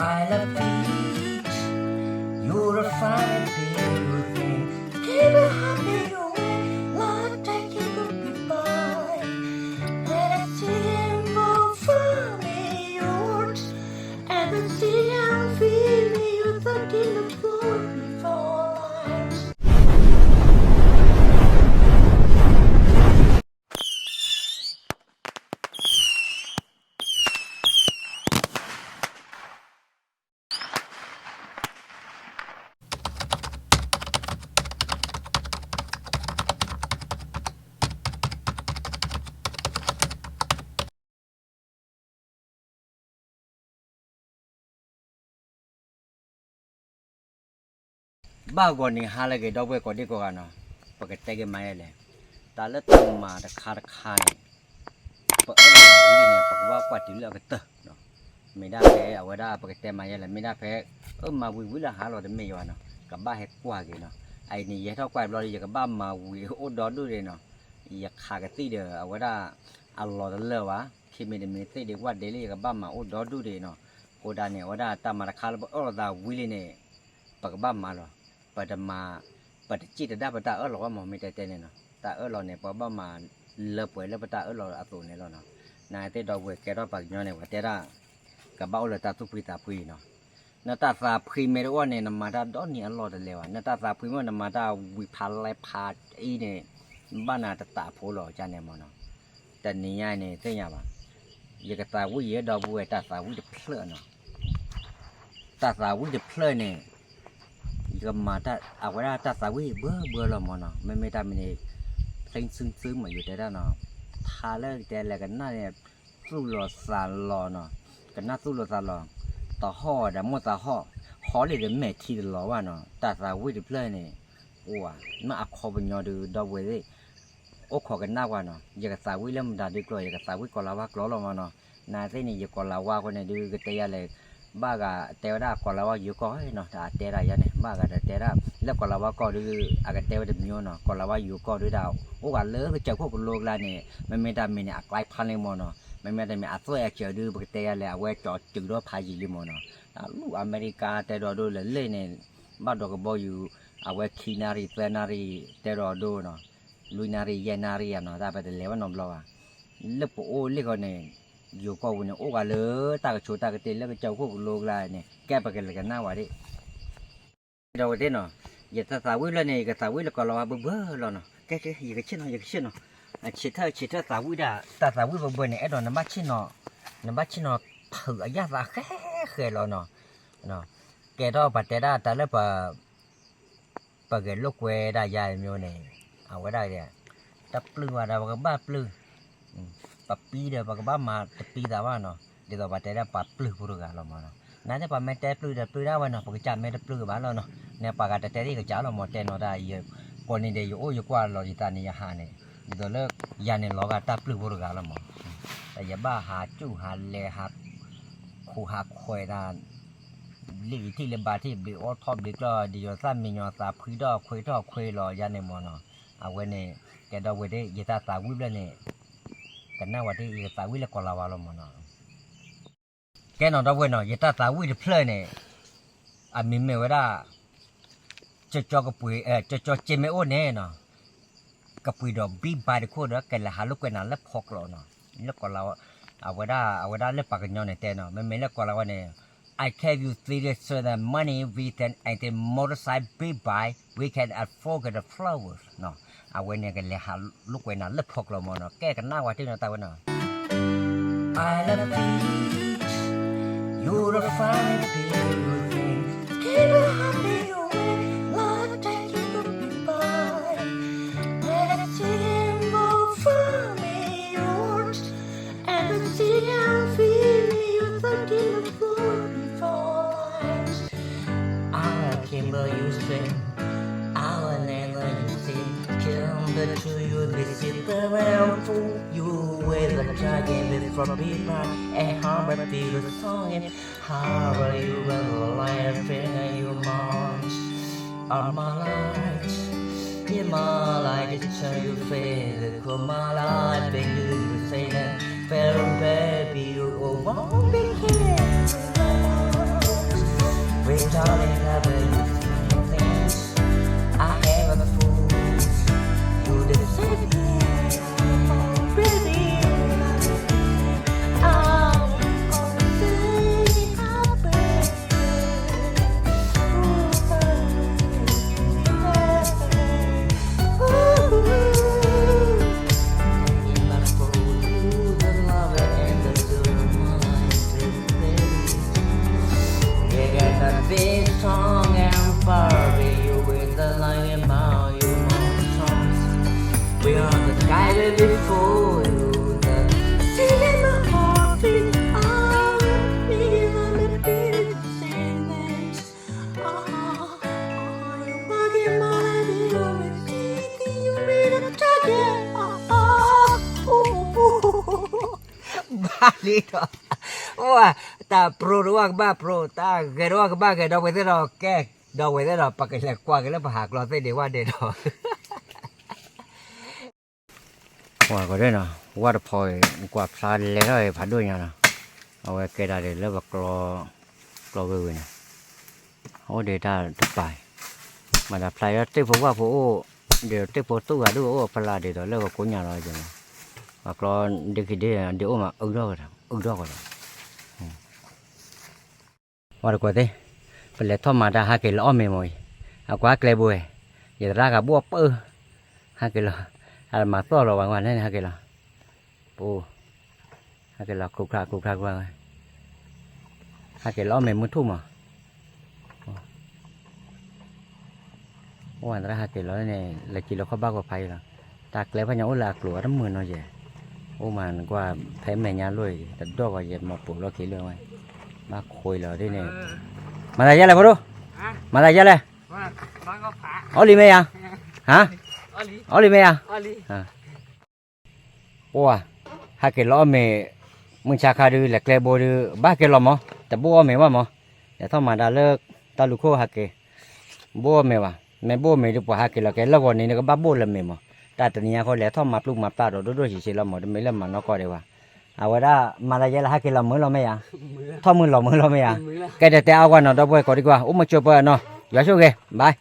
I love beach. You're a fine, beautiful thing. Keep it happy, your way. Life taking could be fine. And a simple funny yours. And the sea I'm feeling you thinking of going before life. ဘၣ်ဂီၤနံၤဟါလၢအဂ့ၤ ဒီပုၢ်ဝဲၢ်ကိးဒံကိးဂၤနီၤ, ပကတဲက့ၤမၤယဲလဲၣ်, တၢ်လၢတၢ်မၤတခါတခါန့ၣ် ပအၢၣ်လီၤဝံၤန့ၣ် ပကဘၣ်ကွၢ်တုၤလၢအကတၢၢ်နီၤ, မ့ၢ်ဒၣ်ဖဲအဝဲဒၣ်ပကတဲမၤယဲလဲၣ်, မ့ၢ်ဒၣ်ဖဲ အၢၣ်မၤဝံၤဝံၤလၢဟါလီၤတမ့ၢ်ယွၤနီၤ, ကဘၣ်ဟဲကွၢ်က့ၤနီၤ, အအံၤန့ၣ် ယဟဲထီၣ်ကွၢ်ဘျီဒီး ယကဘၣ်မၤဝံၤအိၣ်ဒီဒူၣ်ဒံးနီၤ, ယခးကသံၣ်ဒီး အဝဲဒၣ်အလီၤတလၢာ်ဘၣ်, ခံမံၤတမံၤသ့ၣ်ဒံးဝၣ်ဒ့လၢယကဘၣ်မၤအိၣ်ဒီဒူၣ်ဒံးနီၤ, အဃိဒၣ်န့ၣ် အဝဲဒၣ်တၢ်မၤတခါလၢပအၢၣ်လီၤသးဝံၤလံန့ၣ် ပကဘၣ်မၤလီၤ, ပတမၤ, ပတစံၣ်တဒၣ်ပတၢ်အၢၣ်လီၤဘၣ်မး မ့ၢ်တဲတဲန့ၣ်နီၤ, တၢ်အၢၣ်လီၤန့ၣ် ပဘၣ်မၤလၢပှဲၤလၢပတၢ်အၢၣ်လီၤအသိးန့ၣ်လီၤနီၤ, နသ့ၣ်ဒီပုၢ်ဝဲၢ်ကဲထီၣ်ပှၤကညီန့ၣ် ပှၤတဲဒၣ် ကဘၣ်အိၣ်လၢတၢ်သူၣ်ဖှံသးဖှံနီၤ, နတၢ်သးဖှံမ့ၢ်တအိၣ်န့ၣ် နမၤတၢ်ဒီနံၤအလီၢ်တလဲၤဘၣ်, နတၢ်သးဖှံမ့ၢ်နမၤတၢ်ဝံၤဖးလဲဖးအံၤန့ၣ် ဘၣ်နၤတတးဖိလီၤကန့ၣ်မးနီၤ, တနံၤညါန့ၣ်သ့ၣ်ညါဘၣ်, ယကသးဝံၣ်ယဲဒီပုၢ်ဝဲၢ်တၢ်သးဝံၣ်တဖျၢၣ်နီၤ တၢ်သးဝံၣ်တဖျၢၣ်န့ၣ် ယကမၤအဝဲဒၣ်တၢ်သးဝံၣ်ဘၢဘၢလီၤမးနီၤ, မ့မ့ၢ်တၢ်မနုၤန့ၣ် သ့ၣ်ဆူၣ်ဆူၣ်မး ယတဲဒၣ်နီၤ, ထါလၢကတဲလဲၤကနၣ်န့ၣ် သူၣ်လီၤသးလီၤနီၤ, ကနၣ်သူၣ်လီၤသးလီၤ, တဟီၣ်ဒီးမိၢ်သးဟီၣ်, ဟီၣ်လံဒီးမဲာ်ထံတလီၤဘၣ်နီၤ, တၢ်သးဝံၣ်တဖျၢၣ်န့ၣ် အိၣ်ဧါ, မ့ၢ်အခီပညီဒုးဒီပုၢ်ဝဲၢ်သ့ၣ် အိၣ်ခိးကနၣ်ဝဲနီၤ, ယကသးဝံၣ်လၢမတၤဒုကျိာ် ယကသးဝံၣ်ကီၤလၤဝါကျိာ်လီၤမးနီၤ, နသ့ၣ်န့ၣ် ယကီၤလၤဝါအဃိန့ၣ်ဒုး ကတဲယၤလဲၣ်, ဘၣ်ဂၤတဲဝဲဒၣ်ကီၤလၤဝါယိၤကီၢ်နီၤ, တၢ်တဲဒၣ်ယၤန့ၣ် ဘၣ်ဂၤတတဲဒၣ် လၢကီၤလၤဝါကီၢ်ဒုး အကတဲဝဲတမံၤနီၤ, ကီၤလၤဝါယိၤကီၢ်ဒုးဒၣ် အိၣ်ဂၤလၢကစၢၢ်ခိၣ်ကလိကျါန့ၣ် မ့မ့ၢ်တၢ်မံၤန့ၣ် အကျဲဖးလံမးနီၤ, မ့မ့ၢ်တၢ်မံၤအသွဲၣ်အစၢၤဒုး ပကတဲယၤလဲၣ် အဝဲကၠီၤစၢၤဒီးဖးယံာ်လံမးနီၤ, တၢ်လူၢ်အမဲရကၤတဲဒီးဒိၣ်လၢလဲၣ်န့ၣ် ဘၣ်ဒီးကဘီယူၤ အဝဲခံနၣ်ရံၣ်သၢနၣ်ရံၣ်တဲဒီးဒိၣ်နီၤ, လွံၢ်နၣ်ရံၣ်ယဲၢ်နၣ်ရံၣ်ဧါနီၤ, တၢ်ပတလဲၤဝဲနီတဘျီဘၣ်, လၢပအိၣ်လံဃီန့ၣ် ယိၤကီၢ်ပူၤန့ၣ် အိၣ်ဂၤလၢတၢ်ကဆိးတၢ်ကတ့ၢ်လၢကစၢၢ်ခိၣ်ကလိကျါန့ၣ် ကဲပကလဲၤကနၣ်ဝဲဒၣ် ဒီးဝဲသ့ၣ်နီၤ, ယတၢ်သးဝံၣ်လၢန့ၣ် ယကသးဝံၣ်လၢကီၤလၤဝါဘၢဘၢလီၤနီၤ, ကဲကဲ ယကဆ့ၣ်နီၤ ယကဆ့ၣ်နီၤ, ဆံးထၢၣ်ဆံးထၢၣ်သးဝံၣ်ဒၣ် တၢ်သးဝံၣ်ဘၢဘၢန့ၣ် အဲၣ်ဒိးနဘၣ်ဆ့ၣ်နီၤ, နဘၣ်ဆ့ၣ်နီၤဖုးအယၣ်သးဃဲဃဲလီၤနီၤ, ကဲထီၣ်ပှၤတဲဒၣ်တၢ်လၢပ ပဂဲၤလိာ်ကွဲဒၣ်ယါအံၤမ့ၢ်န့ၣ်, အဝဲဒၣ် တပျုၢ်ဘၣ်ဒီးပကဘၣ်ပျုၢ်, ပပံဒီးပကဘၣ်မၤတပံသးဘၣ်နီၤ, ဒ်သိးပှၤတဲဒၣ်ပှၤပျုၢ်ဖိတဂၤလီၤမးနီၤ, နသ့ၣ်ပှၤမ့ၢ်တဲပျုၢ်ဒီးပျုၢ်ဒၣ်ဝဲနီၤ, ပကစၢ်မ့ၢ်တပျုၢ်ဘၣ်လီၤနီၤ, န့ၣ်ပှၤဂၤတတဲသ့ၣ်ကစၢ်လီၤမး, တဲနီၤတၢ်အံၤ, ကိးနံၤဒဲးယအိၣ်ယကွၢ်လီၤယသးန့ၣ်ယဟးန့ၣ်, ဒ်သိးလၢ ယၤန့ၣ်လီၤဂာ်တၢ်ပျုၢ်ဖိတဂၤလီၤမး, တၢ်ယဘၣ်ဟးစူၣ်ဟးလဲၤဟး ခူးဟးခွဲးတၢ် လံာ်အံၤထံၣ်လၢဘါထံၣ်ဘျံးအိၣ်ထီၣ်ဘျံးကျီၢ် ဒ်ယိၤသၣ်မံညီၤသးဖှံထီၣ်ခွ့ထီၣ်ခွ့လီၤယါန့ၣ်မးနီၤ, အဝဲန့ၣ် ကဲဒီပုၢ်ဝဲၢ်သ့ၣ် ယတၢ်သးဝံၣ်ဖျၢၣ်န့ၣ် ကနၣ်ဝဲဒၣ် ယကသးဝံၣ်လၢကီၤလၤဝါလီၤမးနီၤ, ကဲနီၤဒီပုၢ်ဝဲၢ်နီၤ ယတၢ်သးဝံၣ်တဖျၢၣ်န့ၣ် အမံၤမ့ၢ်ဝဲဒၣ် ကၠီကၠီကပှ့ၤ ကၠီကၠီကၠ့မ့ၢ်အိၣ်န့ၣ်နီၤ ကပှ့ၤဒီးဘံၣ်ဘါတခိၣ်ဒီး ကလဲၤဟးလိာ်ကွဲနၤလၢဖီကျိးနီၤ, လၢကီၤလၤဝါ အဝဲဒၣ် အဝဲဒၣ်လၢပှၤကညီန့ၣ်တဲနီၤ, မ့မ့ၢ်လၢကီၤလၤဝါန့ၣ် I can you three hundred money with an anti motorcycle big bike, we can afford the flowers နီၤ, အဝဲန့ၣ်ကလဲၤဟးလိာ်ကွဲနၤလၢဖီကျိးမးနီၤ, ကဲကနၣ်ဝဲတ့ၢ်နီၤတၢ်ဝဲနီၤ I love beach. You're a fine beautiful thing. Keep it happy away. Life take you goodbye. And a simple funny yours. And the sea I'm feeling you thinking of going for life. I can you sing. I will never you sing. Come back to you, this is the way of fool. You with the dragon with from people. And how I feel the song. How are you alive in your mind? All my life, in my life, it's how you feel. Come my life, and you, you say that, fair baby, you won't be here. လံဒီး, အိၣ်ဝဲ, တၢ်ပြိတဝၢ်ကဘၣ်ပြိ, တၢ်ဂဲၤတဝၢ်ကဘၣ်ဂဲၤ, ဒီပုၢ်ဝဲၢ်သ့ၣ်ဒီးကဲ, ဒီပုၢ်ဝဲၢ်သ့ၣ်ဒီး ပကလဲၤကွၢ်က့ၤလၢပဟးကျီသ့ၣ်ဒံးဝဲဒဲးဒီး ပှၤကီးဒ်နီၤ, ဝၣ်တဖီအံၤ ကွၢ်ဖျါလဲၤထီၣ်အံၤဖးဒိၣ်ညါနီၤ, အဝဲကဲဒၣ်ဒ်လၢပကျီ, ကျီဝ့ၢ်ဝ့ၢ်န့ၣ်, အအိၣ်ဒံးတၢ်တပၤအံၤ, မၤတၢ်ဖျါအံၤဒီးတ့ၢ်ဖိဝၣ်ဖိအိၣ်, ဒ်တ့ၢ်ဖိသူၣ်ဂၤဒုအိၣ်ဖျါဒ်သိးလၢပကိညါလီၤ, ပှၤကျီဒ့ခံဒ့ဒ့အိၣ်မး အုၣ်ထီၣ်ကဒီး, အုၣ်ထီၣ်ကဒီး ဝဲတကွၢ်သ့ၣ်, ပလဲၤထီၣ်မၤတၢ်ဟးက့ၤလီၤအီၣ်မ့ၤမ့ၢ်အံၤ, အကွၢ်ကျဲဘိဝဲ, ယသရၣ်ဂၤဘိၣ်အပၢၢ်, ဟးက့ၤလီၤ, အမၤသီၣ်လီၤဝဲန့ၣ် ဟးက့ၤလီၤ, ပအိၣ်, ဟးက့ၤလီၤ ကျူခါကျူခါကျူခါဝဲ, ဟးက့ၤလီၤအီၣ်မ့ၤမုၢ်ထူၣ်မး, အိၣ်သရၣ်ဟးက့ၤလီၤန့ၣ် လဲၤက့ၤလီၤခီၣ်ဘၣ်ဂီၤဖးအံၤလီၤ, တၢ်ကျဲဖးညါအိၣ်လၢအကျိၤအတမုာ်နီၤယဲၢ်, အိၣ်မးနကွၢ် ဖဲမဲာ်ညါလိၣ်အံၤ တဒီၣ်ဂီၤယဲၢ် မၤပိာ်လီၤက့ၤလၢဝဲ, ဘၣ်ခွံလီၤဒ်န့ၣ်, မၤသးယဲလဲၣ်ဖိဒိၣ်, မၤသးယဲလဲၣ်, အီၣ်လံမ့ၢ်ယါ, ဟါ, အီၣ်လံမ့ၢ်ယါ ပှၤ, ဟးက့ၤလီၤအီၣ်မ့ၤ, မုၢ်ဆါခါဒုး လဲၤကျဲဘိဒုး ဘၣ်က့ၤလီၤမး, တဘိၣ်အီၣ်မ့ၤဘၣ်မး, လဲၤထီၣ်မၤတၢ်လၢ တၢ်လူၢ်ခိၣ်ဟးက့ၤ, ဘိၣ်အီၣ်မ့ၤဘၣ်, မ့ၢ်ဘိၣ်အီၣ်မ့ၤဒုး ပှၤဟးက့ၤလီၤက့ၤလၢဂီၤန့ၣ် နကဘၣ်ဘိၣ်လၢမ့ၤမး, တၢ်တနံၤညါဃီလဲၤထီၣ်မၤပျုၢ်မၤပျၢ်ဒီး ဒိၣ်ဒိၣ်ဆံးဆံးလီၤမး, တမ့ၢ်လၢမၤနီၢ်ကီၢ်ဒံးဘၣ်, အဝဲဒၣ် မၤသးယဲလၢဟးက့ၤလီၤမုာ်လီၤမ့ၢ်ယါ, ထီၣ်မုာ်လီၤမုာ်လီၤမ့ၢ်ယါ, ကဲတဲတဲအါကွၢ်နီၤ ဒီပုၢ်ဝဲၢ်ကိးဒံကွၢ် အိၣ်မုာ်ဆိးပၢၤနီၤ, ယွၤဆိၣ်ဂ့ၤ bye.